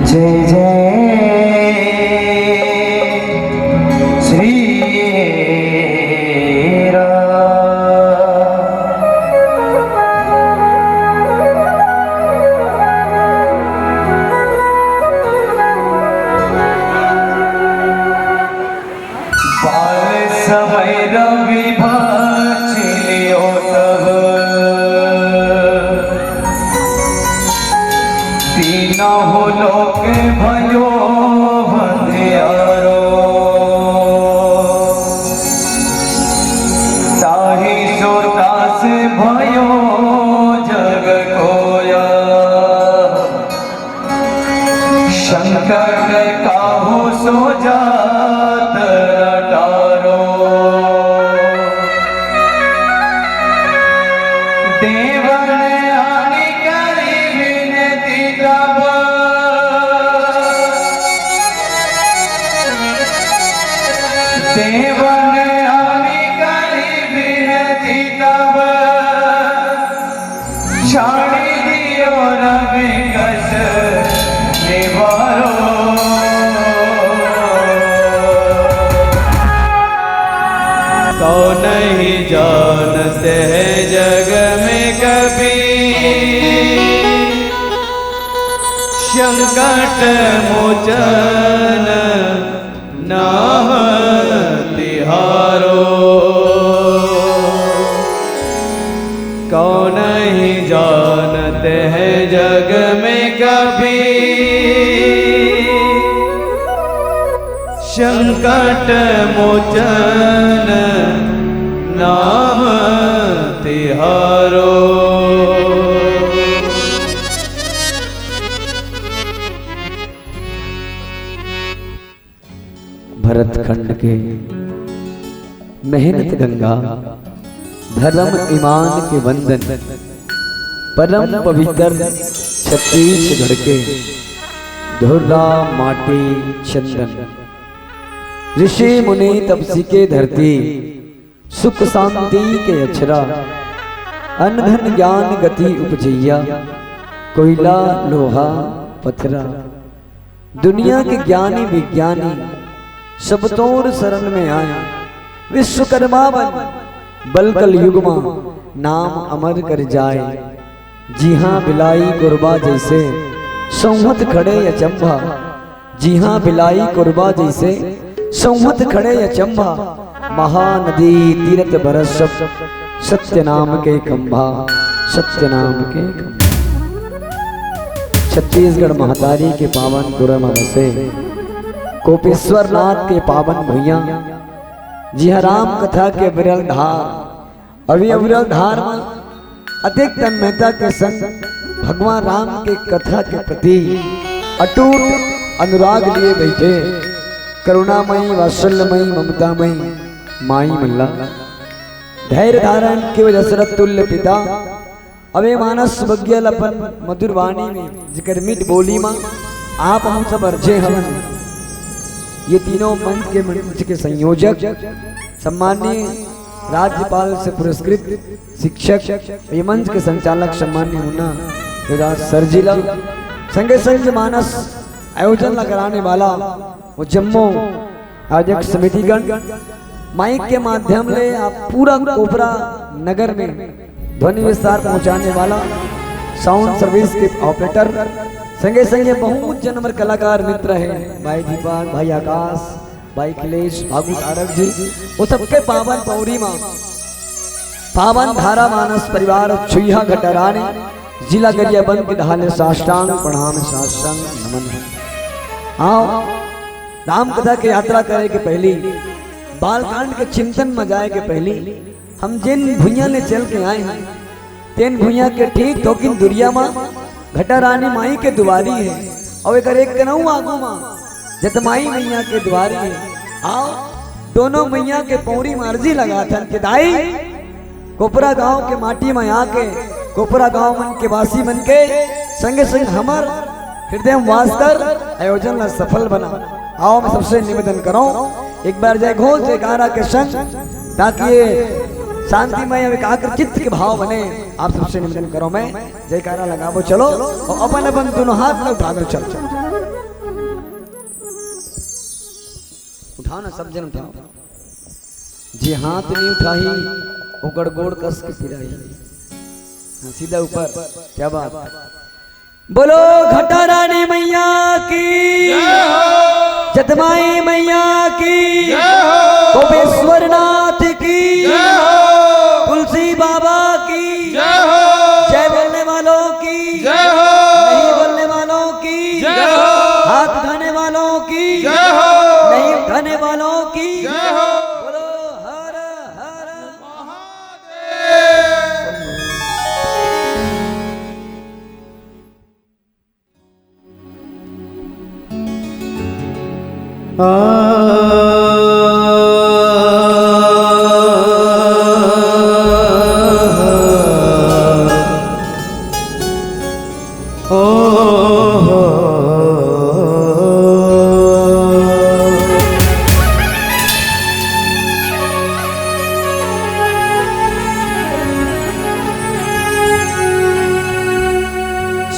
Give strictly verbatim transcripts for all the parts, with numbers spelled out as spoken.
जय जय श्री राम। बाल समय रवि भांज लियो तब, तीनहु लोक भयो अंधियारो। ताहि सोता से भयो जग कोया, संकट काहू सो जात न टारो। देवन आनि करी बिनती तब, देवन आनि करी बिनती तब, छाड़ी दियो रवि कस निवारो। कौन नहीं जानते हैं जग में कभी, संकट मोचन नाम तिहारो। कौन ही जानते हैं जग में कभी, संकट मोचन नाम तिहारो। भरतखंड के मेहनत गंगा, धर्म ईमान के बंधन, परम पवित्र छत्तीसगढ़ के धुर्रा माटी चंदन, ऋषि मुनि तपसी के धरती, सुख शांति के अछरा, अन्न धन ज्ञान गति उपजइया, कोइला लोहा पथरा। दुनिया के ज्ञानी विज्ञानी सब तोर शरण में आए। विश्वकर्मा बन बल कलयुग मा नाम अमर कर जाए। जिहाँ बिलाई कुरबा जैसे संवत खड़े अचंभा, जिहाँ बिलाई कुरबा जैसे संवत खड़े अचंभा, महानदी तीरथ बरस सब सत्य नाम के खंभा, सत्य नाम के खंभा। छत्तीसगढ़ महतारी के पावन पुरम बसे कोपेश्वर नाथ के पावन भुइयां, जिहाँ राम कथा के विरल धार अभी अविरल धार म अतेक तन्मयता के संग भगवान राम के कथा के प्रति अटूट अनुराग लिए बइठे करुणामयी, वात्सल्यमयी, ममतामयी माई मन ला धैर्य धारण के दशरथ तुल्य पिता। अब ए मानस बगिया ल अपन मधुर वाणी में, जेकर मीठ बोली म आप हम सब अर्जे हवन। ये तीनों मंच के, मंच के संयोजक, सम्माननीय राज्यपाल से पुरस्कृत शिक्षक, ये मंच के संचालक सम्माननीय मुन्ना देवदास सर जी ला, संगे संग मानस आयोजन ला कराने वाला वो जम्मो आयोजक समितिगण, माइक के माध्यम ले आप पूरा कोपरा नगर में ध्वनि विस्तार पहुंचाने वाला साउंड सर्विस के ऑपरेटर, संगे संगे बहुत जन हमर कलाकार मित्र हैं, भाई दीपक, भाई आकाश, भाई अखिलेश, भागू तारक जी, वो सबके पावन पौरी माँ, पावन धारा मानस परिवार छुईहा घटारानी, जिला गरियाबंद के ढाले साष्टांग प्रणाम, साष्टांग नमन है। आओ, राम कथा के यात्रा करे के पहली, बालकांड के चिंतन में जाए के पहली, हम जिन भुइयां ले चल के आए हैं, तेन भुइयां के ठीक थोकिन दुरिया मा घटारानी माई के दुआरी है, और एकर एक कनऊ आगू मा जतमाई मैया के दुआरी है। आओ, दोनों मैया के पौरी मा अर्जी लगाथन के दाई, कोपरा गांव के माटी में आके, कोपरा गांव मन के वासी मन के संगे संग हमर हृदय में वास कर आयोजन ला सफल बना। आओ, मैं सबसे निवेदन करूं, एक बार जय घोष जयकारा के संग, ताकि ये शांतिमय और एकाग्र चित्त के भाव बने। आप सबसे निवेदन करूं मैं, जयकारा लगाबो चलो, और अपन अपन दोनों हाथ में उठा दो चलो। उठाओ ना, सब जन उठाओ। जे हाथ नहीं उठाही, ओकर गोड़ कस के पिराही। हाँ, सीधा ऊपर। क्या बात? बोलो घटारानी मैया की, जय हो। जतमाई मैया की, जय हो। कोपेश्वर नाथ की, जय हो। तुलसी बाबा की, जय हो। जय बोलने वालों की, जय हो। नहीं बोलने वालों की, जय हो। हाथ उठाने वालों की, जय हो। नहीं उठाने वालों की, जय हो। बोलो हर हर महादेव।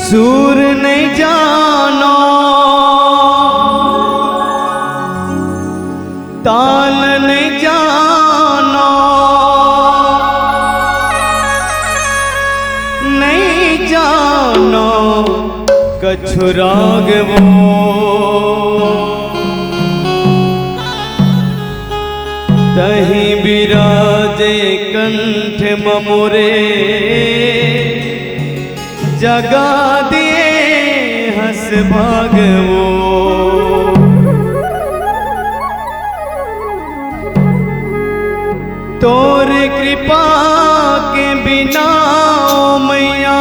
सुर नहीं जानो, ताल नहीं जानो, नहीं जानो कछु राग वो। तहीं बिराजे कंठ ममुरे, जगा दिए हंस भागवो। तोर कृपा के बिना ओ मैया,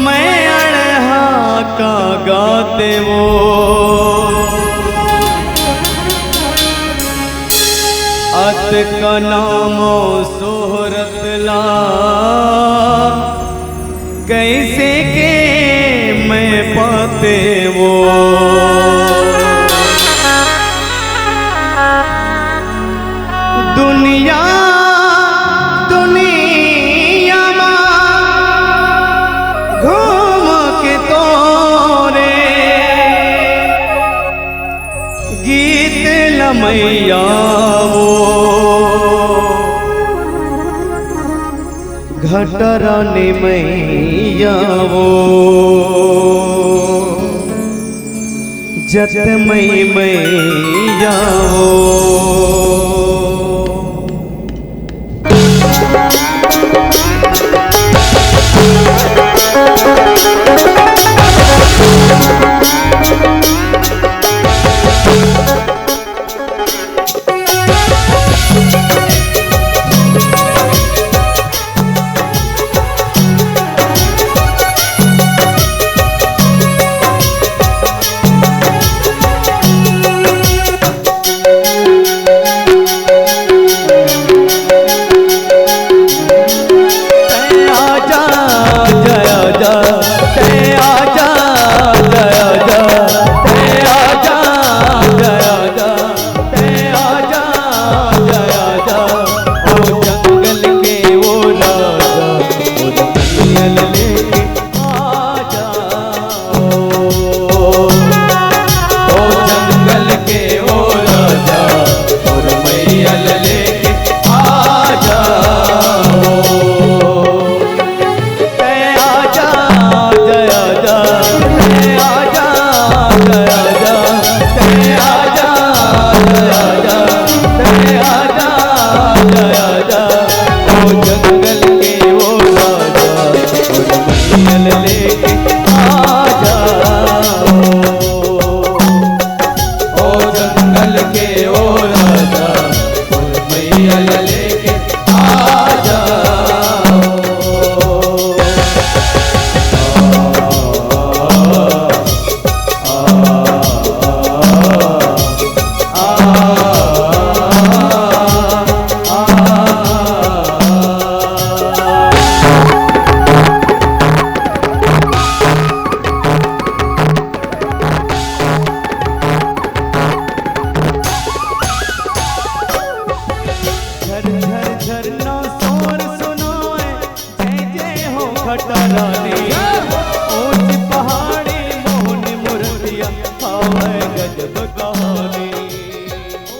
मैं अड़हा का गाते वो। अत का नामो सोहरत ला, कैसे के मैं पाते वो। दुनिया, दुनिया मा घूम के तोरे गीत लमैया वो, घटारानी मैया वो, जतमई मैया वो।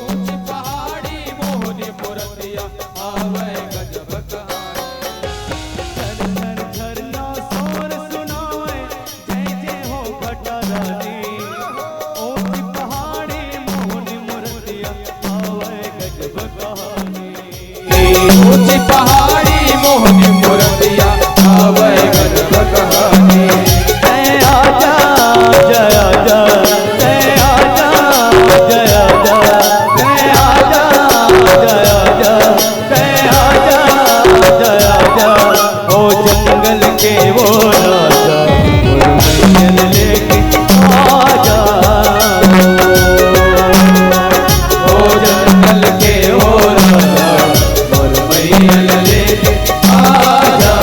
ऊंची पहाड़ी मोहनी मूरतिया, आवे गजब कहानी। झर झर झरना शोर सुनावे, जय जय हो घटा रानी। ऊंची पहाड़ी मोहनी मूरतिया, आवे गजब कहानी। ऊंची पहाड़ी मोहनी मूरतिया, आवे गजब कहानी। तै आजा, जय आजा, तै आजा, जय आजा, तै आजा, जय आजा, तै आजा, जय आजा। ओ जंगल के वो राजा, मोर मैया ल लेके आजा। ओ जंगल के वो राजा, मोर मैया ल लेके आजा।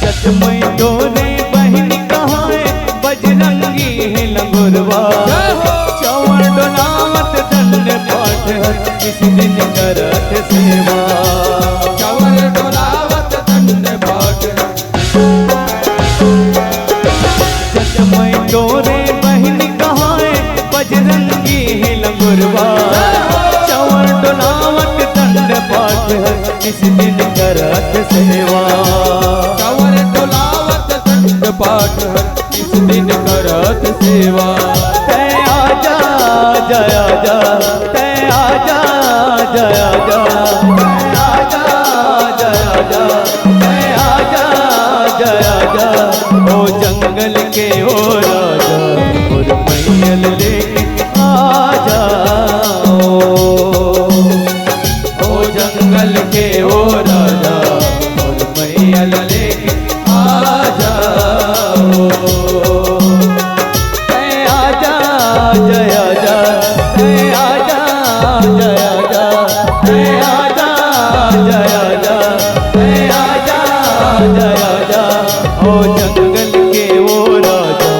सच में तोरे बहिन कहाए, बजरंगी हे लंगुरवा। जय हो। चवर डोलावत दंड पाठ हर, इस दिन करत सेवा। चवर डोलावत दंड पाठ हर। सच में तोरे बहिन कहाए, बजरंगी हे लंगुरवा। चवर डोलावत दंड पाठ हर, इस दिन करत सेवा। चवर डोलावत दंड पाठ हर, इस दिन करत सेवा। तै आजा, जय आजा, तै आजा, जय आजा, तै आजा, जय आजा, तै आजा, जय आजा। ओ जंगल के ओ राजा, मोर मैया ल लेके आजा। ओ जंगल के ओ राजा, मोर मैया ल लेके आजा। तै आजा, जय आजा, तै आजा, जय आजा, तै आजा, जय आजा, तै आजा, जय आजा। ओ जंगल के ओ राजा,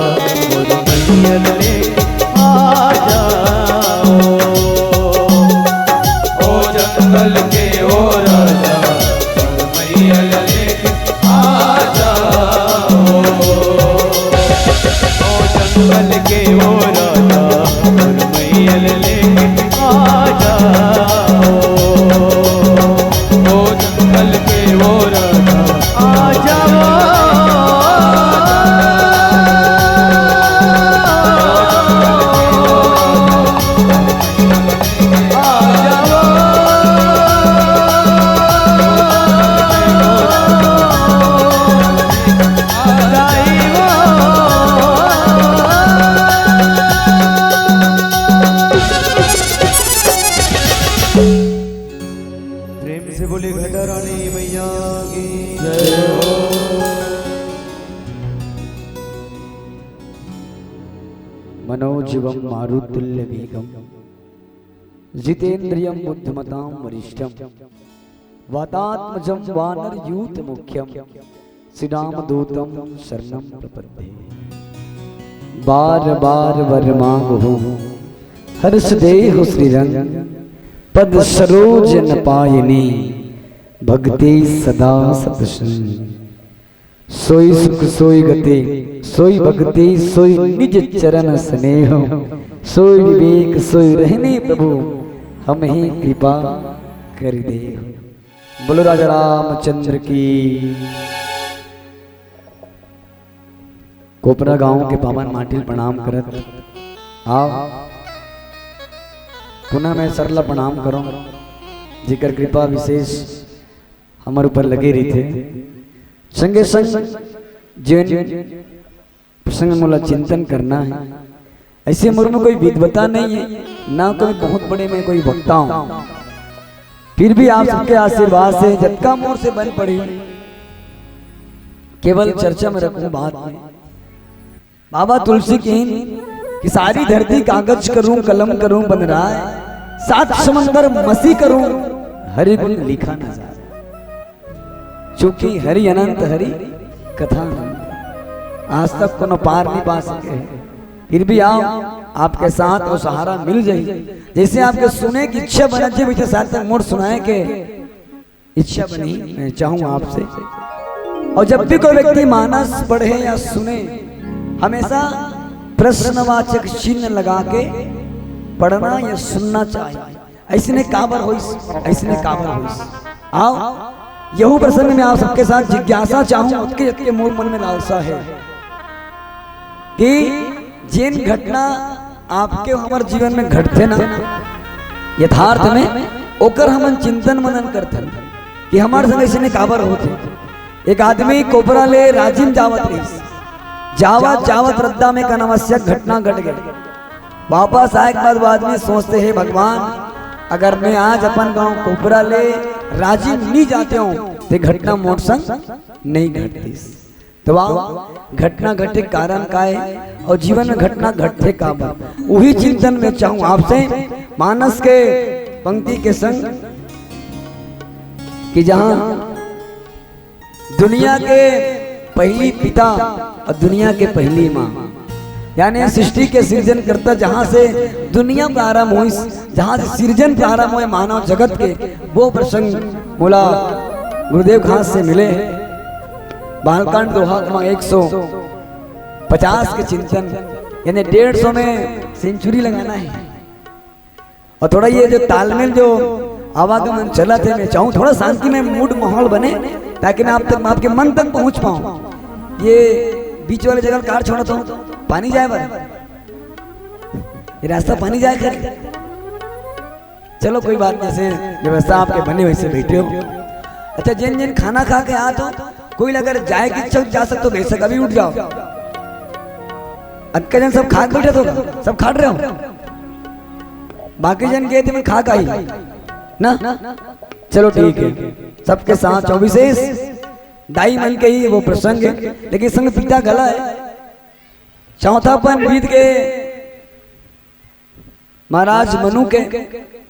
मोर मैया ल लेके आजा। ओ जंगल के ओ राजा, मोर मैया ल लेके आजा। ओ जंगल के ओ राजा, मोर मैया ल लेके आजा। ओ जंगल के ओ राजा, आजा। प्रेम से बोले घटा रानी मैया की जय हो। मनोजवं मारुततुल्यवेगं जितेन्द्रियं बुद्धिमतां वरिष्ठं वातात्मजं वानरयूथमुख्यं श्रीरामदूतं शरणं प्रपद्ये। बार बार वर मांगहु हर्ष देहु श्रीरंग पद सरोज न पायनी भगति सदा सतसंग। सोई सुख सोई गति सोई भगति सोई निज चरण स्नेह सोई विवेक सोई रहनी प्रभु हमहि कृपा करि देहु। बोलो राजा रामचंद्र की। कोपरा गांव के पावन माटी ल प्रणाम करत आओ, पुनः मैं सरला प्रणाम करूं, जेकर कृपा विशेष हमर ऊपर लगे रहिथे। संगे संग जेन प्रसंग मोला चिंतन करना है, ऐसे मोर में कोई विद्वता नहीं है, ना कोई बहुत बड़े मैं कोई वक्ता हूं, फिर भी आप सबके आशीर्वाद से जतका मोर से बन पड़ी, केवल चर्चा में रखूं, बात में। बाबा तुलसी किहिन कि सारी धरती कागज करूं, कलम करूं बनराय, सात समंदर मसी करूं, हरि गुण लिखा न जाए। चूंकि हरि अनंत हरि कथा अनंत, आज तक कोनो पार नहीं पा सके हैं। फिर भी आओ, आपके साथ वो सहारा मिल जाए। जैसे आपके सुने की इच्छा बना जे, वैसे साथ तक मोर सुनाए के इच्छा बनी, मैं चाहूं आपसे। और जब भी कोई व्यक्ति मानस पढ़े या सुने, हमेशा प्रश्नवाचक चिन्ह लगा के पढ़ना या सुनना चाहिए। ऐसने काबर होइस, ऐसने काबर होइस। आओ, यहू प्रसंग में आप सबके साथ जिज्ञासा चाहूं, ओतके, ओतके मोर मन में लालसा है कि जेन घटना आपके हमर जीवन में घटथे ना, यथार्थ में, ओकर हमन चिंतन मनन करथन कि हमर संग अइसने काबर होथे। एक आदमी कोपरा ले राजिम जावत रहिस, जावत जावत रद्दा में एक अनावश्यक घटना घट गे। वापस आए के बाद वो आदमी सोचथे, हे भगवान, अगर मैं आज अपन गांव कोपरा ले राजिम नहीं जाते हूं, ते घटना मोर संग नहीं घटतीस। तो आओ, घटना घटे कारण का है और जीवन में घटना घटथे काबर, वही चिंतन में चाहूं आपसे। मानस के पंक्ति के संग कि जहां दुनिया के पहली पिता और दुनिया के पहली माँ, यानी सृष्टि के सृजनकर्ता, जहां से दुनिया प्रारंभ हुई, जहां से सृजन प्रारंभ हुए मानव जगत के, वो प्रसंग मोला गुरुदेव खास से मिले हैं। बालकांड दोहा क्रमांक एक सौ पचास के चिंतन, यानी डेढ़ सौ में सेंचुरी लगाना है। और थोड़ा ये जो तालमेल, जो आवागमन चलत हे, मैं चाहूँ थोड़ा शांति में मूड माहौल बने, ताकि मैं आप तक, मैं आपके मन तक पहुँच पाऊँ। ये बीच वाले जगह कार छोड़त हूँ, पानी जाए बर, ये रास्ता पानी जाए कर। चलो कोई बात नहीं, जैसे व्यवस्था आपके बने वैसे बैठे हो। अच्छा, जिन जिन खाना खा के आत हो, कोई अगर जाए के इच्छा हो, जा सकते हो, बेशक अभी उठ जाओ। अतका जन सब खा के बैठे हो, सब खा रहे हो, बाकी जन के मन खा का ही ना। चलो ठीक है, सबके साथ चौबीस दाई मन के ही वो प्रसंग है, लेकिन संग पिता घला है। चौथापन बीत के महाराज मनु के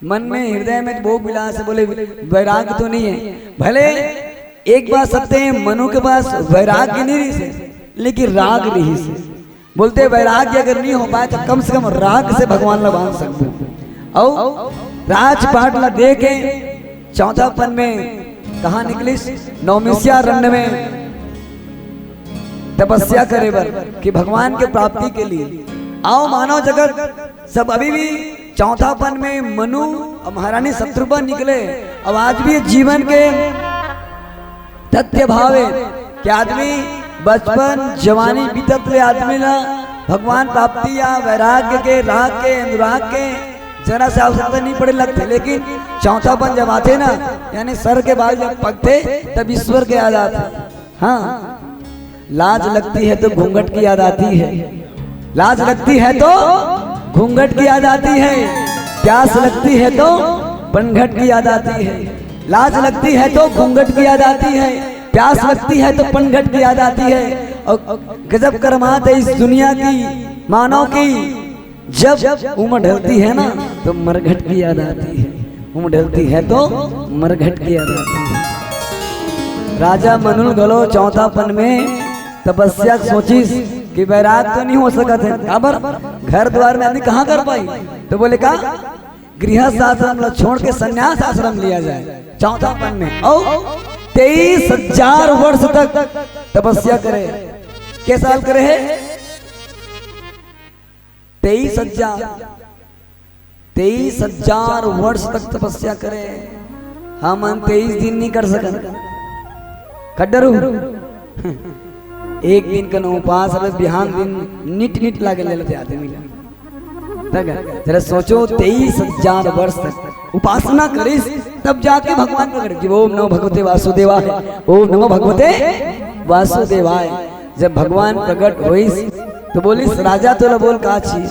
मन में, हृदय में भोग विलास है, बोले वैराग तो नहीं है। भले एक बात सत्य है, मनु के पास वैराग्य नहीं रहिस, लेकिन राग रहिस। बोलते वैराग्य अगर नहीं हो पाए तो कम से कम राग से भगवान ला बांध सकते। और राजपाट ला दे के चौथापन में कहा निकलिस? नौमिषिया रण्य में तपस्या करे बर कि भगवान के प्राप्ति के लिए। आओ मानव जगत सब अभी भी चौथापन में मनु और महारानी शत्रुपा निकले। अब आज भी जीवन के तथ्य भाव है कि आदमी बचपन जवानी बीतत ले आदमी ला भगवान प्राप्ति या वैराग्य के, राग के, अनुराग के जरा से आवश्यकता नहीं पड़े लगते, लेकिन चौथापन जब आते ना, यानी सर के बाल जब पकते, तब ईश्वर के याद आते। हाँ, लाज लगती है तो घूंघट की याद आती है, लाज लगती है तो घूंघट की याद आती है, प्यास लगती है तो पनघट की याद आती है। लाज लगती है तो घूंघट की याद आती है, प्यास लगती है तो पनघट की याद आती है। और गजब करमात है इस दुनिया की, मानव की। जब उम्र ढलती है ना, तो मरघट की याद आती है, उम्र ढलती है तो मरघट की याद आती है। राजा मनुल घलो चौथापन में तपस्या सोचिस कि वैराग तो नहीं हो सकत है। काबर? घर द्वार में आदमी कहाँ कर पाई? तो बोले का, गृहस्थ आश्रम ला छोड़ के संन्यास आश्रम लिया जाए चौथापन में। और तेईस हजार वर्ष तक तपस्या करे। के साल करे है? तेईस हजार, तेईस हजार वर्ष तक तपस्या करे। हमन तेईस दिन नहीं कर सकन। कर डरू? एक दिन का उपास रहे, बिहान दिन निट निट लागे ले लेते आदमी ला। तक जरा सोचो, तेईस हजार वर्ष तक उपासना करिस, तब जाके भगवान प्रकट कि ओम नमो भगवते वासुदेवाय, ओम नमो भगवते वासुदेवाय। जब भगवान प्रकट होइस तो बोलिस, राजा तोला बोल का चाहिए?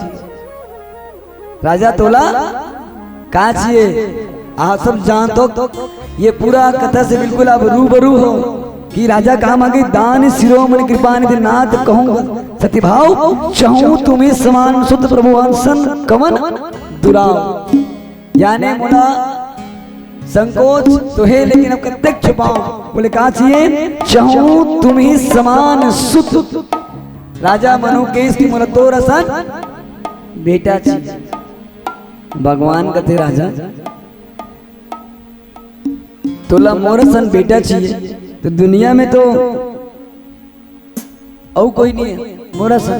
राजा तोला का चाहिए? आप सब जानत हो, ये पूरा कथा से बिल्कुल आप रूबरू हो कि राजा का मांगे, दान शिरोमणि कृपा निधि नाथ कहूँ सतिभाव, चहूँ तुम्ही समान सुत प्रभु अनसन कवन दुराव। याने मोला संकोच तो हे, लेकिन अब कतेक छुपाओ। बोले, का चाहिए? चहूँ तुम्ही समान सुत। राजा मनु कहिस कि मोला तोर असन बेटा चाहिए। भगवान कथे, राजा, तोला मोर असन बेटा चाहिए तो दुनिया में तो अउ कोई नहीं है मोर असन।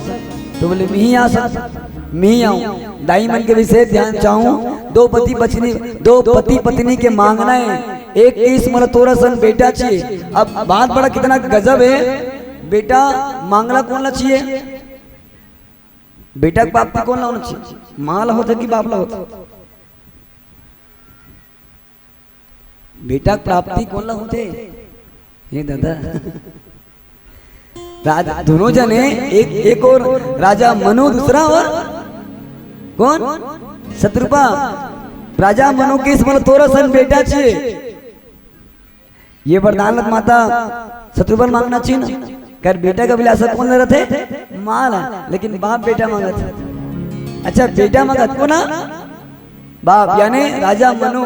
तो बोले, मिही आ सकत, मिही आऊं। दाई मन के विशेष ध्यान चाहूं। दो पति पत्नी, दो पति पत्नी के मांगना है, एक कहिस मोला तोर असन बेटा चाहिए। अब बात बड़ा कितना गजब है, बेटा मांगला कोन ला चाहिए? बेटा के प्राप्ति कोन ला होना चाहिए? माँ ला होथे कि बाप ला होथे? बेटा के प्राप्ति कोन ला होथे? हे दादा, राज दोनों जने, एक एक ओर राजा मनु, दूसरा ओर कोन? शतरूपा। राजा मनु कहिस मोला तोर असन बेटा चाहिए। ये वरदान ला माता शतरूपा ल मांगना चाहिए ना। कर बेटा के अभिलाषा कोन ला रथे? माँ ला। लेकिन बाप बेटा मांगत हे। अच्छा, बेटा मांगत कोन? बाप, यानी राजा मनु।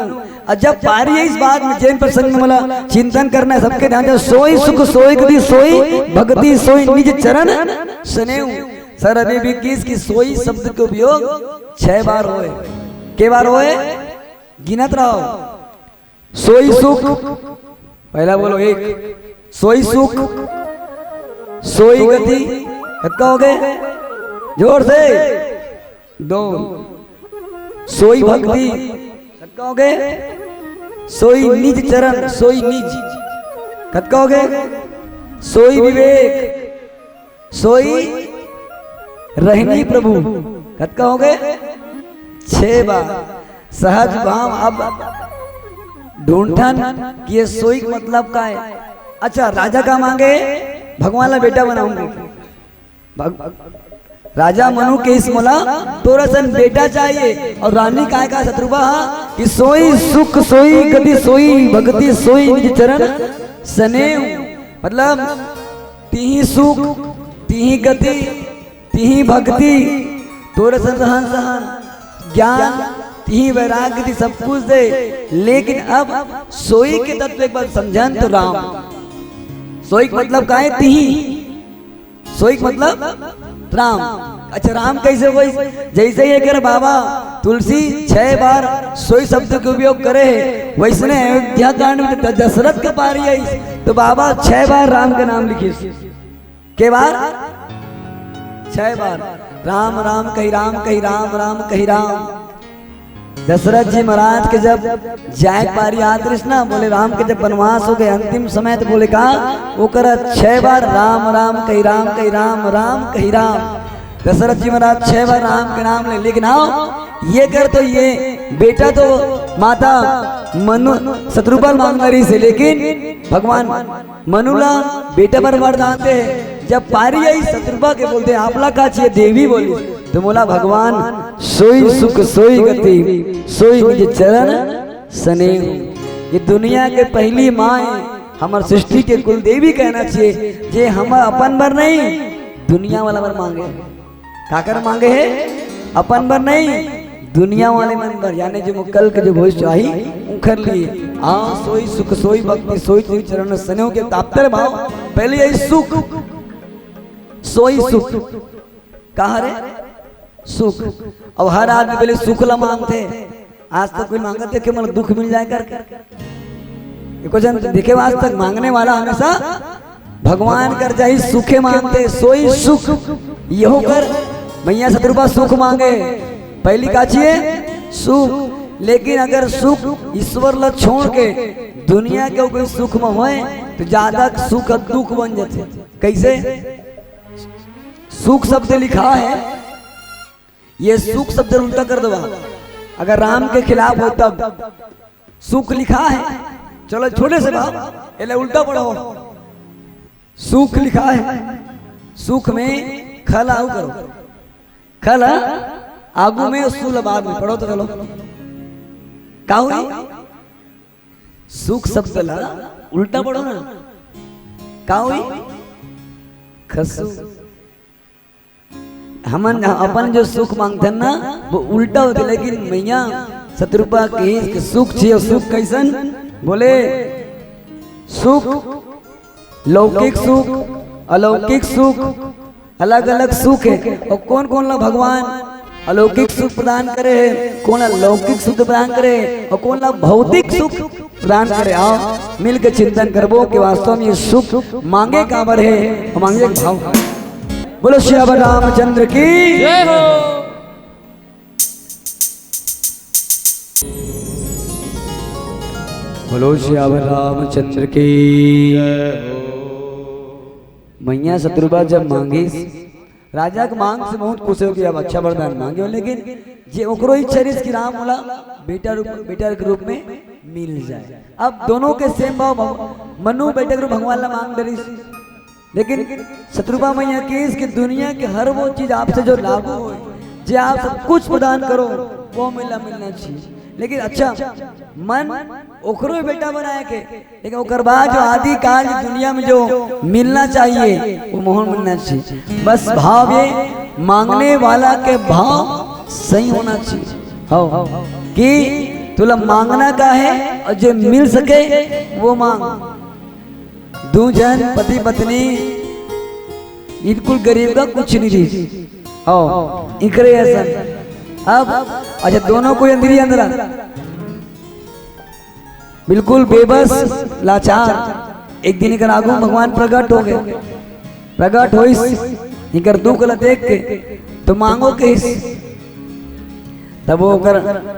अउ जब पारी आइस बात में, जेन प्रसंग में मोला चिंतन करना है, सबके ध्यान दे। सोई सुख सोई गति सोई भक्ति सोई निज चरण सनेहु। सर अभी भी कहिस कि सोई शब्द के उपयोग छह बार होय। के बार होय? गिनत रहो। सोई सुख, पहला बोलो एक, सोई सुख, सोई गति, कतका हो गए? जोर से, दो। सोई भक्ति, कतका हो गए? सोई निज चरण, सोई निज, कतका हो गए? सोई विवेक, सोई रहनी प्रभु, कतका हो गए? छह बार। सहज भाव। अब ढूंढथन कि ये सोई के मतलब का है। अच्छा, राजा का मांगे? भगवान ला बेटा बनाऊंगी। भग-, राजा मनु कहिस मोला तोर असन बेटा चाहिए। अउ रानी काय का शतरूपा हा कि सोई सुख सोई गति सोई भक्ति सोई निज चरण सनेहु। मतलब तिही सुख, तिही गति, तिही भक्ति, तोर असन रहन सहन, ज्ञान, तिही वैराग्य, तिही सब कुछ दे। लेकिन अब सोई के तत्व एक बार समझन तो राम, सोई के मतलब का है? तिही। सोई के मतलब राम। अच्छा, राम कैसे होइस? जैसे ही एकर बाबा तुलसी छह बार सोई शब्द के उपयोग करे हे, वैसने अयोध्या कांड में द-, दशरथ के पारी आइस, तो बाबा छह बार राम के नाम लिखिस। के बार? छह बार। राम राम कहि राम कहि राम राम कहि राम। दशरथ जी महाराज के जब जाय के पारी आत रहिस ना, बोले राम के जब बनवास हो गए अंतिम समय, तो बोले का, ओकर छह बार राम राम कहि राम कहि राम राम कहि राम। दशरथ जी महाराज छह बार राम के नाम ले, लेकिन हाँ, ये कर तो ये बेटा तो माता मनु शतरूपा ल मांगना रहिस हे, लेकिन भगवान मनु ला बेटा बर वरदान दे। जब पारी आइस शतरूपा के, बोलथे, "आप ला का चाहिए?" देवी बोलिस, तो बोला, "भगवान, सोई सुख सोई गति, सोई निज चरण सनेहु।" ये दुनिया के पहली माँ हे, हमर सृष्टि के कुल देवी कहना चाहिए, जे हम अपन बर नहीं, दुनिया वाला बर मांगे। काकर मांगे हे? अपन बर नहीं, दुनिया वाले मन बर, यानी जो कल के जो भविष्य आही, उंखर लिए। आ, सोई सुख, सोई भक्ति, सोई तुझ चरण सनेहु के तापतर भाव। पहले यही सुख, सोई सुख। का हरे? सुख। अउ हर आदमी पहले सुख ला मांगथे। आज तक कोई मांगत देखे, मतलब दुख मिल जाए करके? एको झन देखे आज तक मांगने वाला हमेशा भगवान कर जाही सुखे मांगथे, सोई सुख। यहो कर भैया शतरूपा सुख मांगे, पहली का चाहिए? सुख। लेकिन अगर सुख ईश्वर ला छोड़ के दुनिया के कोई सुख में होए, तो ज्यादा सुख दुख बन जाथे। कैसे? सुख शब्द लिखा है, ये सुख शब्द उल्टा कर देवा। अगर राम के खिलाफ हो तब सुख लिखा है, चलो छोटे से भाव, एला उल्टा पढ़ो। सुख लिखा है, सुख में ख ला आगू करो, ख ला आगू में, सु ला बाद में पढ़ो तो चलो। का हुई? सुख शब्द ला उल्टा पढ़ो ना। का हुई? खसु। हमन अपन जो सुख मांगथन ना, वो उल्टा होथे। लेकिन मैया शतरूपा कहिस कि सुख चाहिए। सुख कैसन? बोले, सुख, लौकिक सुख, अलौकिक सुख, अलग-अलग सुख है। और कौन-कौन ला भगवान अलौकिक सुख प्रदान करे है, कौन ला लौकिक सुख प्रदान करे है और कौन ला भौतिक सुख प्रदान करे। आओ, मिल के चिंतन करबो कि वास्तव में ये सुख मांगे काबर है और मांगे के भाव। बोलो सियावर रामचंद्र की। जय हो। बोलो सियावर रामचंद्र की। जय हो। मैया शतरूपा जब मांगिस, राजा के मांग से बहुत खुश हो गया, अब अच्छा वरदान मांगे हो, लेकिन जे ओकरो इच्छा रहिस कि राम मोला बेटा रूप, बेटा के रूप में मिल जाए। अब दोनों के सेम भाव भग-, मनु बेटा के रूप भगवान ला मांग डरिस, लेकिन शतरूपा मैया कहिस कि दुनिया के हर वो चीज आपसे जो लागू हो, जे आप सब कुछ प्रदान करो, वो मिलना, मिलना चाहिए। लेकिन अच्छा, मन ओकरो बेटा बनाए के, लेकिन ओकर बाद जो आदि काल दुनिया में जो मिलना चाहिए, वो मोहन मिलना चाहिए। बस भाव ये, मांगने वाला के भाव सही होना चाहिए। हो कि तुला मांगना का है और जो मिल सके वो मांग। दू झन पति पत्नी बिल्कुल गरीब का कुछ नहीं रही। हो, इकरे असन। अब अच्छा, दोनों कोई अंदर ही अंदर आ। बिल्कुल बेबस, लाचार। एक दिन इकर आगू भगवान प्रकट हो गए, प्रकट होइस, इकर दुख ला देख के तो मांगो कहिस। तब वो ओकर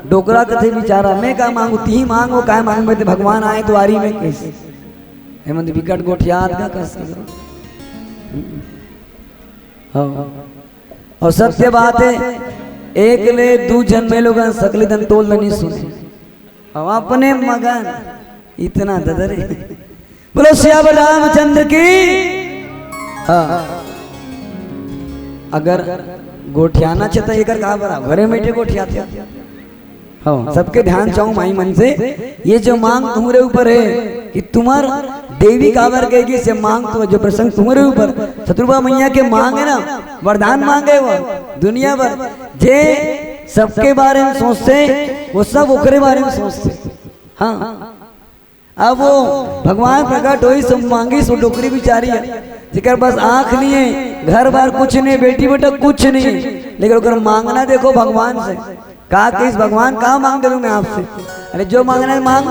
डोकरा कथे, "बेचारा, मैं का मांगू, तिही मांगो, काय मांगबे ते भगवान आए दुआरी में," कहिस। एमन तो बिकट गोठियात का कस के। हाँ। और सत्य बात है, एक ले दू झन में लोगन सकली दन तोल नहीं सुने। हम अपने मगन इतना ददरे। बोलो सियावर रामचंद्र की। हाँ, अगर गोठियाना चाहता एकर का बराबर है, मीठे गोठियाते। हाँ, सबके ध्यान चाहूँ माई मन से, ये जो मांग तुम्हारे ऊपर है कि तुम्हार देवी काबर कहेगी से मांग तो जो प्रसंग तुम्हारे ऊपर, शतरूपा मैया के मांग है ना, वरदान मांगे वो दुनिया भर जे सबके बारे में सोचते, वो सब ओकरे बारे में सोचते। हाँ, अब वो भगवान प्रकट होइस, मांगिस वो डोकरी बिचारी है, जेकर बस आंख नहीं है, घर बार कुछ नहीं, बेटी बेटा कुछ नहीं है, लेकिन ओकर मांगना देखो भगवान से। का कहिस भगवान, का मांग डरूं मैं आपसे? अरे जो मांगना है मांग,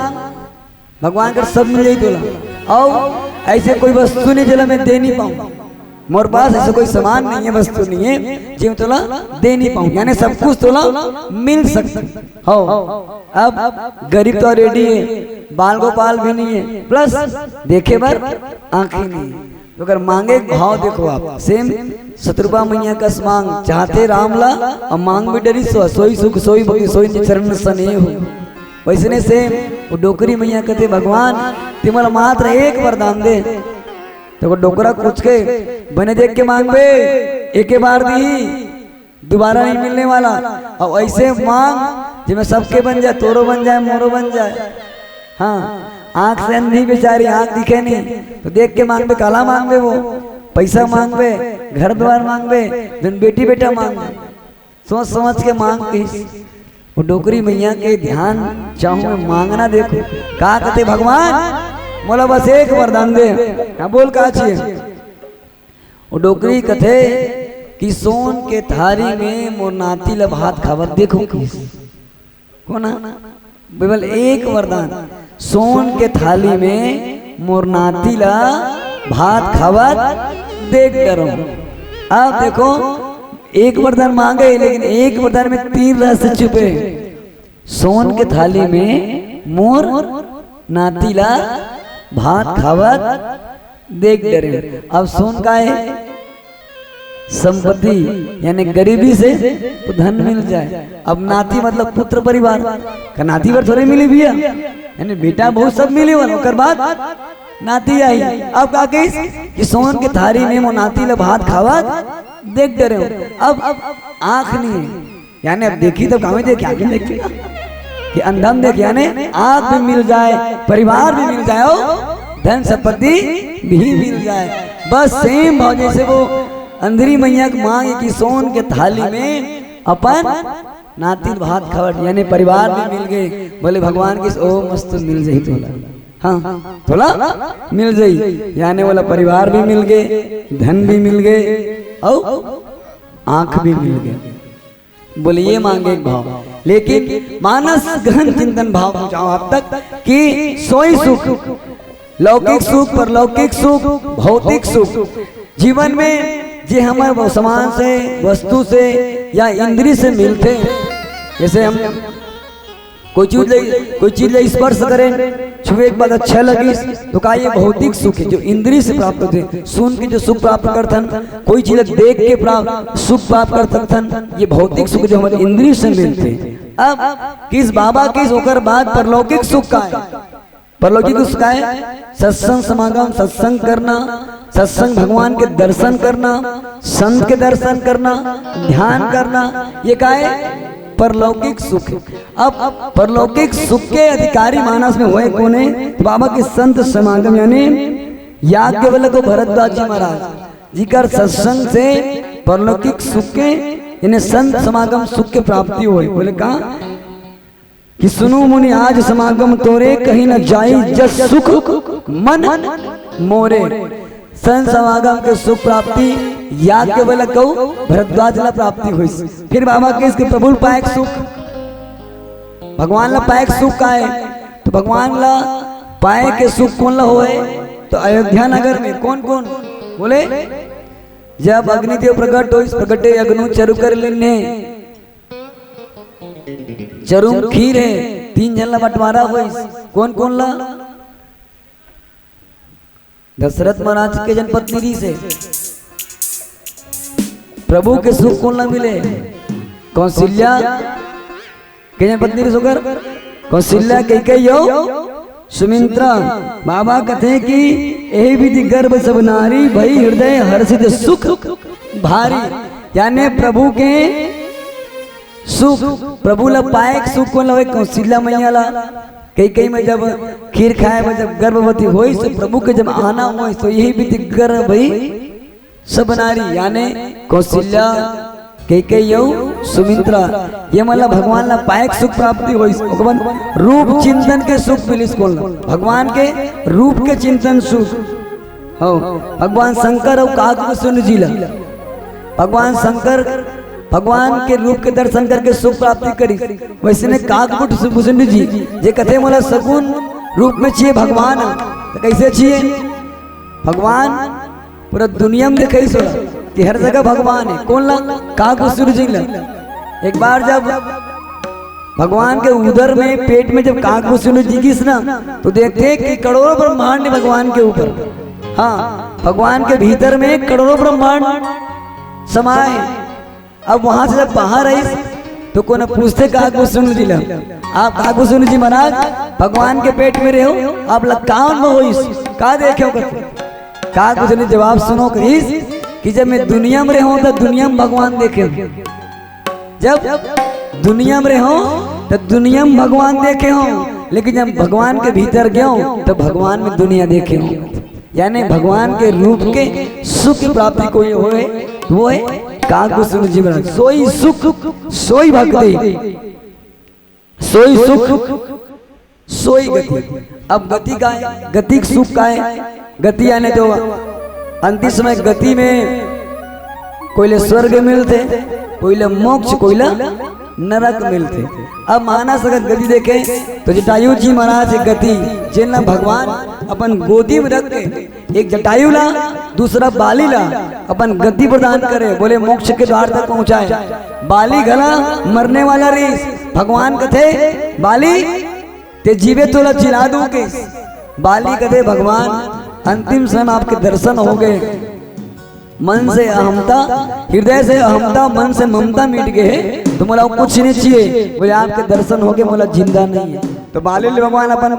भगवान कर सब मिल जाई तोला। और ऐसे कोई वस्तु नहीं जेला मैं दे नहीं पाऊं। मोर पास ऐसा कोई सामान नहीं है, वस्तु नहीं है, जो मैं तोला दे नहीं पाऊं, यानी सब कुछ तोला मिल सकता। हो, अब गरीब तो already है, बाल गोपाल भी नहीं है, plus देखे बर आंखें नहीं है। तो अगर मांगे भाव देखो आप, same शतरूपा मैया कस मांग, चाहते राम ला, अब मांग भी डरी सो, सोई सुख सोई भक्ति सोई चरण स्नेह हो। वैसने same वो डोकरी मैया कहते, "भगवान, ते मोला मात्र एक वरदान दे।" तो वो डोकरा कुछ के बने देख के मांगबे, एके बार दी, दोबारा नहीं मिलने वाला। और ऐसे मांग, जेमे सबके बन जाए, तोरो बन जाए, मोरो बन जाए। हाँ, आंख से अंधी बेचारी, आंख दिखे नहीं, तो देख के मांगबे, काला मांगबे वो, पैसा मांगबे, घर द्वार मांगबे, जन बेटी बेटा मांगबे। सोच समझ के मांग कहिस। वो डोकरी मैया के ध्यान चाहूं मैं, मांगना देखो, का कहते, "भगवान, मोला बस एक वरदान दे।" हाँ, बोल, का चाहिए? वो डोकरी कथे कि सोन के थारी में मोर नाती ला भात खावत देखो कहिस। कोना? केवल एक वरदान, सोन के थाली में मोर नाती ला भात खावत देख डरो। अब देखो, एक वरदान मांगे, लेकिन एक वरदान में तीन रहस्य छुपे। सोन के थाली में मोर नाती ला भात खावत देख डरे। अब सोन का है? संपत्ति यानी गरीबी से तो धन मिल जाए। अब नाती मतलब पुत्र परिवार का, नाती बर थोड़े मिली भैया, यानी बेटा बहू सब मिली वाला, ओकर बाद नाती आई। अब का कहिस कि सोन के थारी में मोर नाती ल भात खावत देख डरे हूँ। अब आँख नहीं है, यानी अब देखी तो गाँव देखी, आँख में देखी कि अंधम देख, यानी आँख भी मिल जाए, परिवार भी मिल जाए, और धन संपत्ति भी मिल जाए। बस सेम भाव जैसे वो अंधरी मैया के मांगे कि सोन के थाली में अपन नाती भात खावत, यानी परिवार भी मिल गए। बोले भगवान किस, ओ मस्त मिल जाही तोला, हाँ तोला मिल जाही, यानी वाला परिवार भी मिल गए, धन भी मिल गए, और आँख भी मिल गए। बोले ये मांगे एक भाव, लेकिन मानस गहन चिंतन भाव पहुंचाओ आप तक कि सोई सुख, लौकिक सुख, परलौकिक सुख, भौतिक सुख, जीवन में जे हमर वो सामान से, वस्तु से या इंद्री से मिलथे, जैसे हम कोई चीज ले, कोई चीज ले स्पर्श करें, छुए के बाद अच्छा लगिस, तो का ये भौतिक सुख है जो इंद्री से प्राप्त होथे? सुन के जो सुख प्राप्त करथन, कोई चीज देख के प्राप्त, सुख प्राप्त कर सकथन, ये भौतिक सुख जो हमर इंद्री से मिलथे। अब किस बाबा किस ओकर बाद परलौकिक सुख का है? परलौकिक सुख का है? सत्संग समागम, सत्संग करना, सत्संग भगवान के दर्शन करना, संत के दर्शन करना, ध्यान करना, ये का है? परलौकिक सुख। अब परलौकिक सुख के अधिकारी मानस में होए कोने? तो बाबा के संत समागम यानी याज्ञवल्क्य को भरद्वाज जी महाराज जिकर सत्संग से परलौकिक सुख के यानी संत समागम सुख के प्राप्ति होए। बोले का कि सुनो मुनि आज समागम तोरे, कहीं न जाई जस सुख मन मोरे। संत समागम के सुख प्राप्ति याज्ञवल्क्य अउ भरद्वाज ला प्राप्ति होइस। फिर बाबा के इसके प्रभु पाए के सुख, भगवान ला पाए के सुख का है? तो भगवान ला पाए के सुख कोन ला होए? तो अयोध्या नगर में कौन कौन बोले, जब अग्निदेव प्रकट होइस, प्रकटे अग्नु चरु कर लीन्हे, चरुम खीर है, तीन झन ला बंटवारा होइस। कोन कोन ला? दशरथ महाराज के जन पत्नी रहिसे, प्रभु के सुख कोन ला मिले? कौशल्या के जन पत्नी रहिस ओकर, कौशल्या, कैकेयी अउ सुमित्रा। बाबा कथे कि एही विधि गर्भ सब नारी, भई हृदय हर्षित सुख भारी। यानी प्रभु के सुख, प्रभु ला पाए के सुख कोन ला होए? कौशल्या मैया ला। कैकेयी में जब खीर खाए बर जब गर्भवती होइस, तो प्रभु के जब आना होइस, तो यही विधि गर्भ भई सब नारी, यानी कौशल्या, कैकेयी अउ सुमित्रा, ये मन ला भगवान ला पाए के सुख प्राप्ति होइस। ओकर बाद रूप चिंतन के सुख मिलिस कोन ला? भगवान के रूप के चिंतन सुख। हो, भगवान शंकर अउ काकभुसुंड जी ला, भगवान शंकर भगवान के रूप के दर्शन करके सुख प्राप्ति करिस, वैसने काकभुसुंड जी जे कथे मोला सगुन रूप में चाहिए भगवान, तो कैसे चाहिए? भगवान पूरा दुनिया में देखाइस कि हर जगह भगवान है। कोन ला? काकभुसुंड जी ला। एक बार जब भगवान के उदर में, पेट में जब काकभुसुंड जी गिस ना, तो देखथे कि करोड़ों ब्रह्मांड भगवान के ऊपर। हाँ, भगवान के भीतर में करोड़ों ब्रह्मांड समाए। अब वहां से जब बाहर आइस, तो कोनो पूछथे काकभुसुंड जी ला, "आप काकभुसुंड जी महाराज, भगवान के पेट में रहे हो, आप ला का अनुभव होइस, का देखे हो?" करके काकभुसुंड जी जवाब सुनो कहिस कि जब मैं दुनिया में रहे हो, तो दुनिया में भगवान देखे हो। जब दुनिया में रहे हो, तो दुनिया में भगवान देखे हो, लेकिन जब भगवान के भीतर गए हो, तो भगवान में दुनिया देखे हो। यानी भगवान के रूप के सुख की प्राप्ति कोई होए, तो वो है काकभुसुंड जी महाराज। सोई सुख, सोई भक्ति, सोई सुख, सोई गति। अब गति का है, गति सुख का है। गति यानी जो अंतिम समय गति में कोई ले स्वर्ग मिलथे, कोई ले मोक्ष, कोई ले नरक मिलथे। अब मानस अगर गति देखे तो जटायु जी महाराज के गति, जेन ला भगवान अपन गोदी में रख के एक जटायु ला, दूसरा बाली ला अपन गति प्रदान करे, बोले मोक्ष के द्वार तक पहुंचाए। बाली घला मरने वाला रहिस, भगवान कथे, "बाली, ते जीवे तोला जिला दूं के।" बाली कथे, "भगवान, अंतिम समय आपके दर्शन हो गए, मन से अहमता, हृदय से अहमता, मन से ममता मिट गए हे, तो मोला कुछ नहीं चाहिए। बोले, "आपके दर्शन हो गए, मोला जिंदा नहीं है।" तो बाली ले भगवान अपन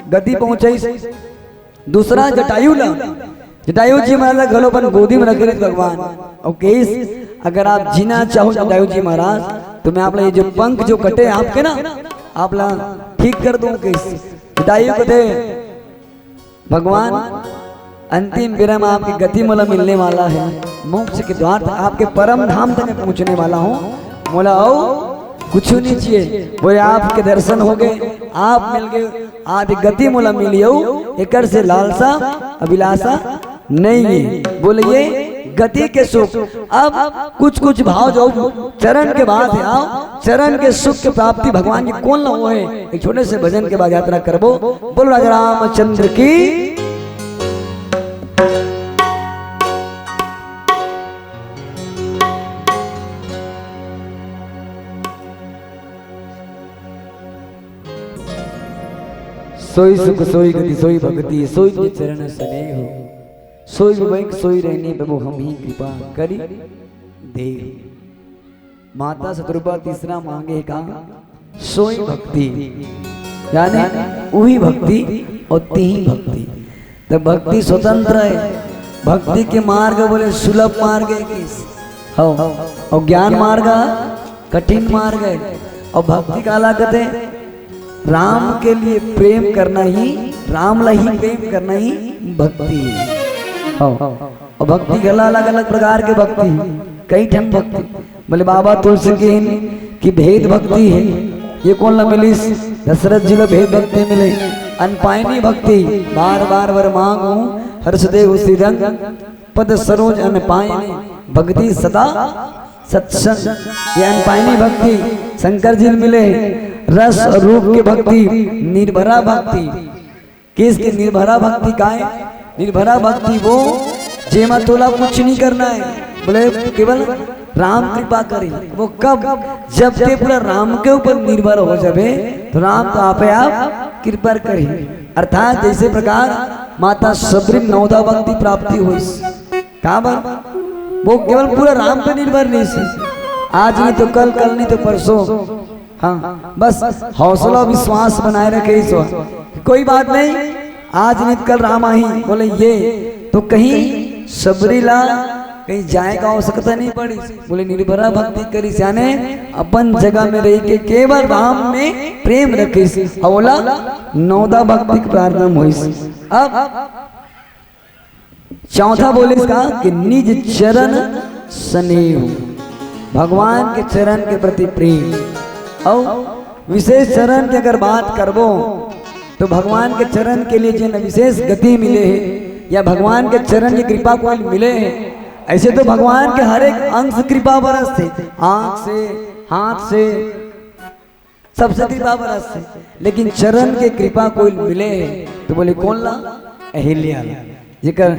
गति पहुंचाइस। दूसरा जटायु ला, जटायु जी महाराज ला घलो अपन गोदी में रखे रहिस भगवान। अउ कहिस, "अगर आप जीना चाहो जटायु जी महाराज, तो मैं आप ला ये जो पंख जो कटे आपके ना, आप ला ठीक कर दूं।" कहिस जटायु कथे, भगवान, अंतिम बेरा में आपकी गति मोला मिलने वाला है, मोक्ष के द्वार तक, आपके परम धाम तक मैं पहुंचने वाला हूँ, मोला अउ कुछ नहीं चाहिए। बोले, "आपके दर्शन हो गए, आप मिल गए, आदि गति मोला मिली हो, एकर से लालसा अभिलाषा नहीं है।" बोले, ये गति के सुख। अब कुछ कुछ भाव जो चरण के बाद है, आओ, चरण के सुख की प्राप्ति भगवान जी कोन ला होय, एक छोटे से भजन के बाद यात्रा करबो। बोलो राजा रामचंद्र की। सोई सुख सोई गति सोई भक्ति, सोई के चरण स्नेह हो, सोई विवेक सोई रहनी प्रभु हम ही कृपा करी दे। माता शतरूपा तीसरा मांगे का सोई भक्ति, यानी उही भक्ति अउ तिही भक्ति। त भक्ति स्वतंत्र हे, भक्ति के मार्ग बोले सुलभ मार्ग हे किस? हव। अउ ज्ञान मार्ग कठिन मार्ग हे। अउ भक्ति काला कथे? राम के लिए प्रेम करना ही, राम ला ही प्रेम करना ही भक्ति हे। हव। अउ भक्ति घला अलग-अलग प्रकार के भक्ति, कई ठन भक्ति। बोले बाबा तुलसी के कि भेद भक्ति हे, ये कोन ला मिलिस? दशरथ जी ला भेद भक्ति मिले। अनपायनी भक्ति, बार बार वर मांगहूं, हर्ष देहु श्रीरंग पद सरोज अनपायनी, भक्ति सदा सत्संग, ये अनपायनी भक्ति शंकर जी ला मिले। रस अउ रूप के भक्ति, निर्भरा भक्ति, किस के निर्भरा भक्ति काय? निर्भरा भक्ति वो जेमा तोला कुछ नहीं करना हे, बोले केवल राम कृपा करे। वो कब? जब ते पूरा राम के ऊपर निर्भर हो जाबे, तो राम तो आपे आप कृपा करे। अर्थात जैसे प्रकार माता शबरी नवदा भक्ति प्राप्ति होइस, काबर? वो केवल पूरा राम पे निर्भर नहीं से, आज नहीं तो कल, कल नहीं तो परसों। हाँ, बस हौसला विश्वास बनाए रखे ईश्वर। कोई बात नहीं, आज नहीं तो कल राम आही। बोले ये तो कहीं शबरी ला कहीं जाए का आवश्यकता नहीं पड़ी। बोले निर्भरा भक्ति करी, याने अपन जगह में रह के केवल राम में प्रेम रखिस। अउ ओला नवदा भक्ति के प्रारंभ होइस। अब चौथा बोलिस का कि निज चरण स्नेह, भगवान के चरण के प्रति प्रेम। अउ विशेष चरण के अगर बात करबो तो भगवान के चरण के लिए जेन विशेष गति मिले हे या भगवान के चरण की कृपा कोई मिले हे, ऐसे तो भगवान के हर एक अंग से कृपा बरसथे, आंख से, हाथ से, सबसे कृपा बरसथे, लेकिन चरण के कृपा कोई मिले हे तो बोले कोन ला? अहिल्या ला। जेकर,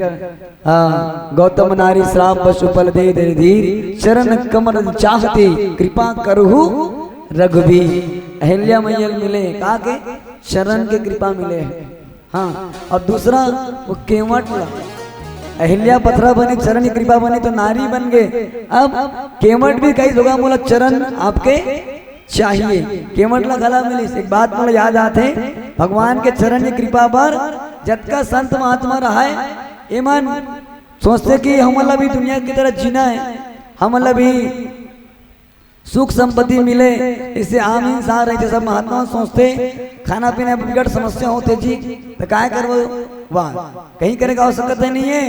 हाँ, गौतम नारी श्राप बस उपल दे दे धीर, चरण कमल चाहते कृपा करहु रघुबीर। अहिल्या मैया ला मिले हे, का के? चरण के कृपा मिले हे। हाँ, अउ दूसरा वो केवट ला, अहिल्या पथरा बनी, चरण की कृपा बनी तो नारी बन गए। अब केवट भी कही होगा, बोला चरण आपके चाहिए, केवट ला घला मिलिस। एक बात मोला याद आथे, भगवान के चरण की कृपा बर जतका संत महात्मा रहाय, एमन सोचथे कि हमन ला भी दुनिया की तरह जीना हे, हमन ला भी सुख संपत्ति मिले, इसे आम इंसान रहिथे। सब महात्मा सोचथे खाना पीना बिकट समस्या होथे जी, तो काय करबो? वाह, कहीं करे का आवश्यकता नहीं हे।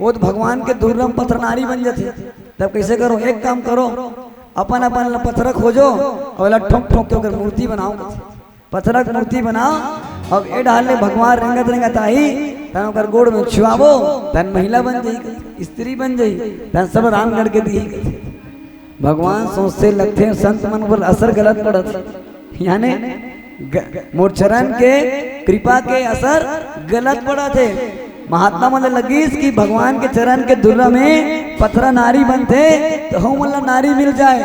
वो तो भगवान के दुर्लभ पथरा नारी बन जाथे। तब कैसे करो? एक काम करो, अपन अपन पथरा खोजो अउ एला ठोंक ठोंक के ओकर मूर्ति बनाओ। पथरा के मूर्ति बनाओ, अब ए डाल ले भगवान रेंगत रेंगत आही, तन ओकर गोड़ में छुआबो, तन महिला बन जाही, स्त्री बन जाही, तन सब रामगढ़ के दिही। भगवान सोचथे लगथे संत मन पर असर गलत पड़त, याने ग-, मोर चरण के कृपा के असर गलत पड़त हे। महात्मा मन ल लगिस कि भगवान के चरण के धुर्रा में पथरा नारी बनथे, तो हमन ला नारी मिल जाए,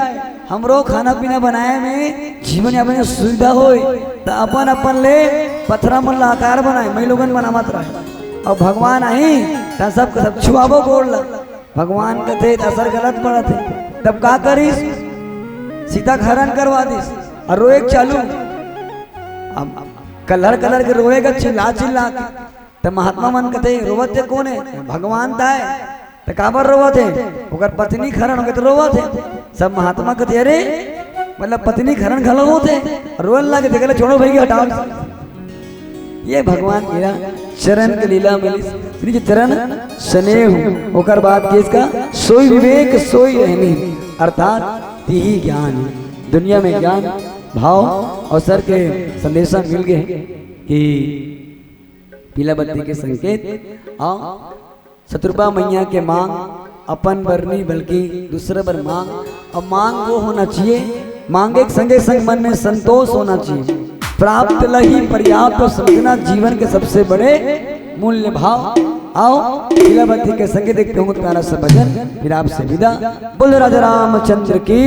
हमरो खाना पीना बनाए में, जीवन यापन में सुविधा होय, त अपन अपन ले पथरा मन ला आकार बनाए, मई लोगन बनावत रहे। अउ भगवान आही, त सब, सब छुआबो गोड़ ला। भगवान कथे, "त असर गलत पड़त हे।" तब का करिस? सीता के हरण करवा दिस अउ रोए के चालू। अब कलहर कलहर के रोएगा, चिल्ला चिल्ला के। त महात्मा मन कथे, "रोवत हे कोन हे?" "भगवान ताय।" "त काबर रोवत हे?" "ओकर पत्नी के हरण होगे त रोवत हे।" सब महात्मा कथे, "अरे, मतलब पत्नी के हरण घलो होथे, रोए लगे, देखे ले, छोड़ो भई, हटाओ।" ये भगवान के चरण के लीला मिलिस, श्री चरण स्नेह। ओकर बाद के इसका "सोई विवेक सोई रहनी", अर्थात तिही ज्ञान। दुनिया में ज्ञान, भाव, अवसर के संदेशा मिल गए कि पीला बत्ती के संकेत। अउ शतरूपा मैया के मांग अपन बर नहीं, बल्कि दूसरे बर मांग। अब मांग वो होना चाहिए, मांगे के संगे संग मन में संतोष होना चाहिए। प्राप्त ल ही पर्याप्त समझना जीवन के सबसे बड़े मूल्य भाव। अउ पीला बत्ती के संगे देखते हों प्यारा सा भजन, फिर आपसे विदा। बोल राजा रामचंद्र की।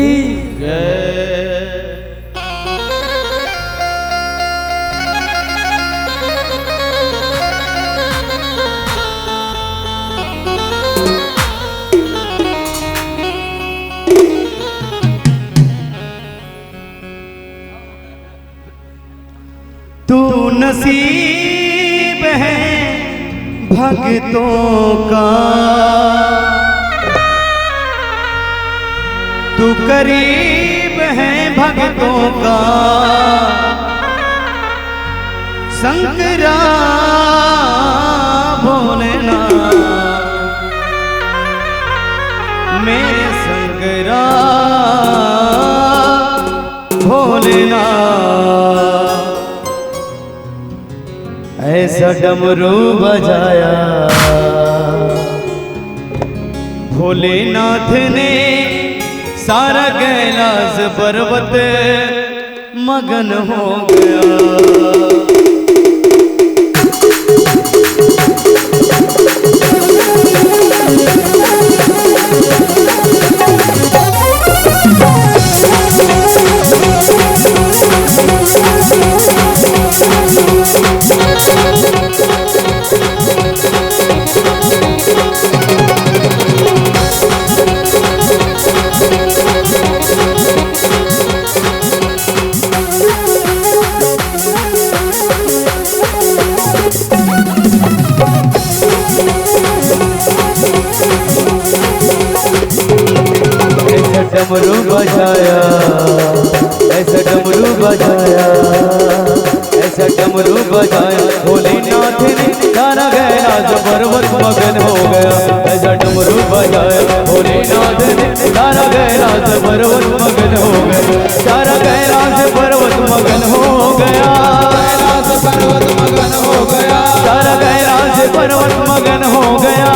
तू नसीब है भक्तों का, तू करीब है भक्तों का, शंकरा भोलेनाथ, मेरे शंकरा भोलेनाथ। ऐसा डमरू बजाया भोलेनाथ ने, सारा कैलाश पर्वत मगन हो गया। ऐसा डमरू बजाया, ऐसा डमरू बजाया, ऐसा डमरू बजाया भोलेनाथ ने, सारा कैलाश पर्वत मगन हो गया। ऐसा डमरू बजाया भोलेनाथ ने, सारा कैलाश पर्वत मगन हो गया। सारा कैलाश पर्वत मगन हो गया। कैलाश पर्वत मगन हो गया। सारा कैलाश पर्वत मगन हो गया।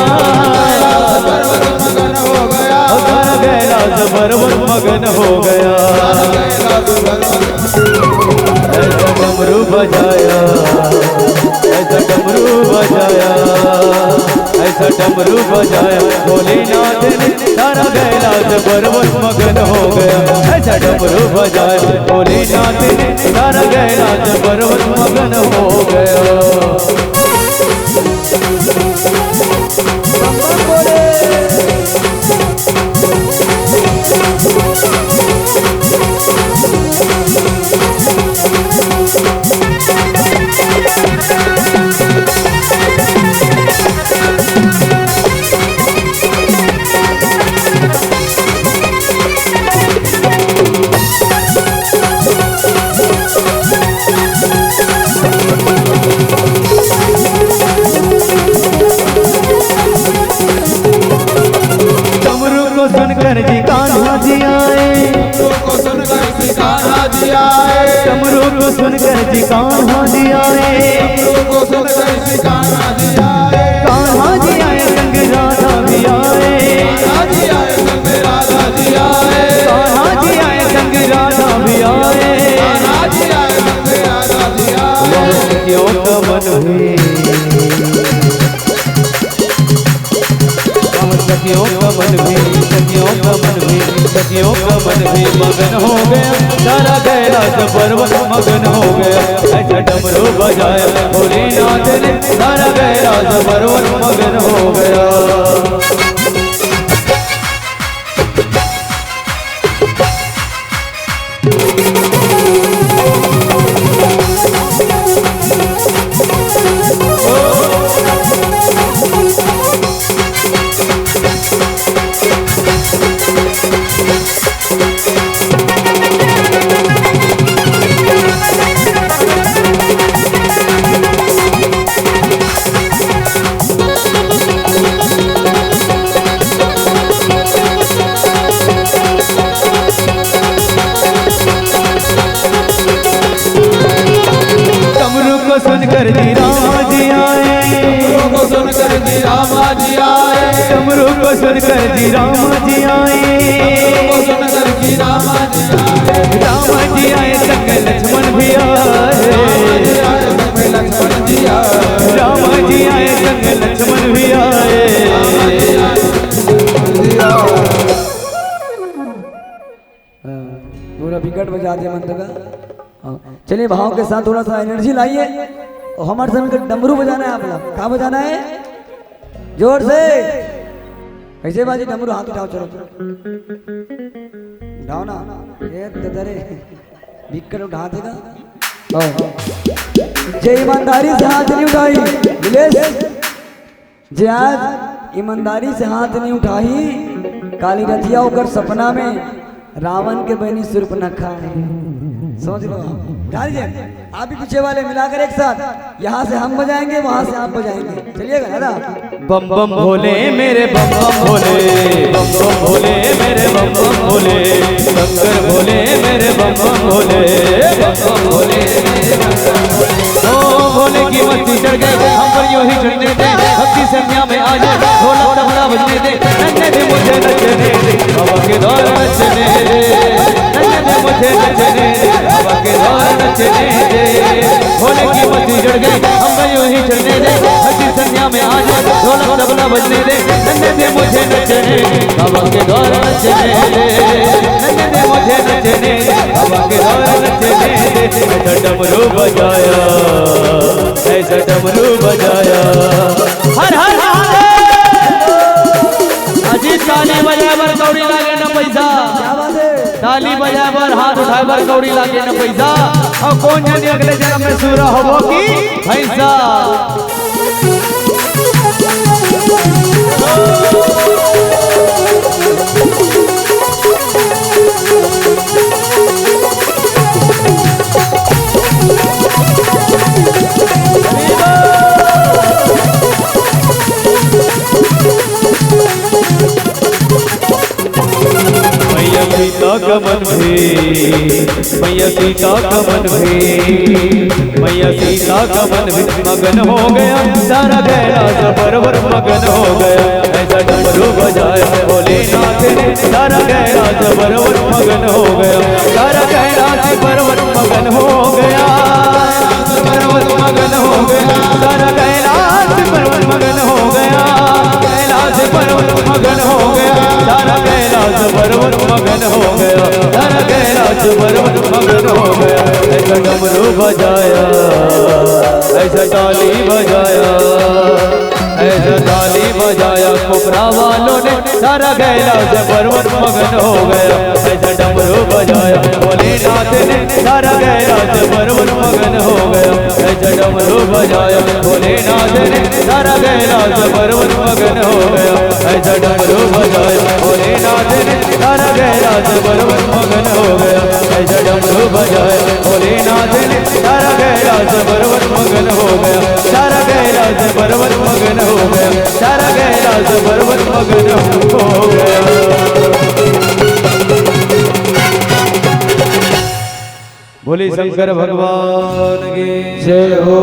कैलाश पर्वत मगन हो गया। और सारा कैलाश पर्वत मगन हो गया। सारा कैलाश पर्वत ऐसा डमरू बजाया, ऐसा डमरू बजाया, ऐसा डमरू बजाया भोलेनाथ ने, सारा कैलाश पर्वत मगन हो गया। ऐसा डमरू बजाया भोलेनाथ ने, सारा कैलाश पर्वत मगन हो गया। डमरू को सुनकर जी कान्हा जी आए। डमरू को सुनकर जी कान्हा जी आए। डमरू को सुनकर जी कान्हा जी आए। डमरू को सुनकर जी कान्हा जी आए। कान्हा जी आए संग राधा भी आए। कान्हा जी आए संग राधा जी आए। कान्हा जी आए संग राधा भी आए। कान्हा जी आए संग राधा जी आए। वह सखियों का मन भी, हम सखियों का मन भी, सखियों का मन भी, सखियों का मन भी मगन हो गया। सारा कैलाश पर्वत मगन हो गया। ऐसा डमरू बजाया भोलेनाथ ने, सारा कैलाश पर्वत मगन हो गया। सुनकर जी राम जी आए। डमरू को सुनकर जी राम जी आए। डमरू को सुनकर जी राम जी आए। डमरू को सुनकर जी राम जी आए। राम जी आए संग लक्ष्मण भी आए। राम जी आए संग लक्ष्मण भी आए। हाँ, पूरा विकट बजा दिया मंत्र का। हाँ, चलिए, भाव के साथ थोड़ा सा एनर्जी लाइए। और हमारे साथ मिलकर डमरू बजाना है आप लोग। कहाँ बजाना है? जोर से। कैसे बाजी डमरू? हाथ उठाओ, चलो, चलो। उठाओ ना। ये ददरे। विकट उठा देगा। हाँ। जे ईमानदारी से हाथ नहीं उठाई, मिलेश। जे आज ईमानदारी से हाथ नहीं उठाई, काली रतिया ओकर सपना में रावण के बहनी सूर्पनखा है। समझ लो, उठा लीजिए। आप भी पीछे वाले मिलाकर एक साथ, यहाँ से हम बजाएंगे, वहाँ से आप बजाएंगे। चलिएगा दादा। बम बम भोले मेरे बम बम भोले, बम बम भोले मेरे बम बम भोले, शंकर भोले मेरे बम बम भोले, बम बम भोले मेरे बम बम भोले। ओ भोले की मस्ती चढ़ गई, हम पर यूं ही चढ़ने दे, भक्ति संध्या में आ जा, ढोलक तबला बजने दे, नन्हे दे मुझे नचने दे, बाबा के द्वार नचने दे, नन्हे दे मुझे नचने दे, बाबा के द्वार नचने दे। भोले की मस्ती चढ़ गई, हम पर यूं ही चढ़ने दे, भक्ति संध्या में आ जा, ढोलक तबला बजने दे, नन्हे दे मुझे नचने दे, बाबा के द्वार नचने दे, नन्हे दे मुझे नचने दे, बाबा के द्वार नचने दे। ऐसा डमरू बजाया, ऐसा डमरू बजाया। हर हर महादेव। अजी, ताली बजाए बर कौड़ी लागे न पैसा। क्या बात है? ताली बजाए बर, हाथ उठाए बर कौड़ी लागे न पैसा। अउ कोन जनी अगले जन्म में सुरा होबो कि भैंसा। मैया सीता का मन भी, मैया सीता का मन भी, मैया सीता का मन भी मगन हो गया, सारा कैलाश पर्वत मगन हो गया। ऐसा डमरू बजाया भोलेनाथ ने, सारा कैलाश पर्वत मगन हो गया, सारा कैलाश पर्वत मगन हो गया, पर्वत मगन हो गया, सारा कैलाश पर्वत मगन हो गया, कैलाश पर्वत मगन हो गया, सारा कैलाश पर्वत मगन हो गया, सारा कैलाश पर्वत मगन हो गया। ऐसा डमरू बजाया, ऐसा ताली बजाया, ऐसा ताली बजाया कोपरा वालों ने, सारा कैलाश पर्वत मगन हो गया। ऐसा डमरू बजाया भोलेनाथ ने, सारा कैलाश पर्वत मगन हो गया। ऐसा डमरू बजाया भोलेनाथ ने, सारा कैलाश पर्वत मगन हो गया। ऐसा डमरू बजाया भोलेनाथ ने, सारा कैलाश पर्वत मगन हो गया। ऐसा डमरू बजाया भोलेनाथ ने, सारा कैलाश पर्वत मगन हो गया। सारा कैलाश पर्वत मगन हो गया। सारा कैलाश पर्वत मगन हो गया। बोले शंकर भगवान की जय हो।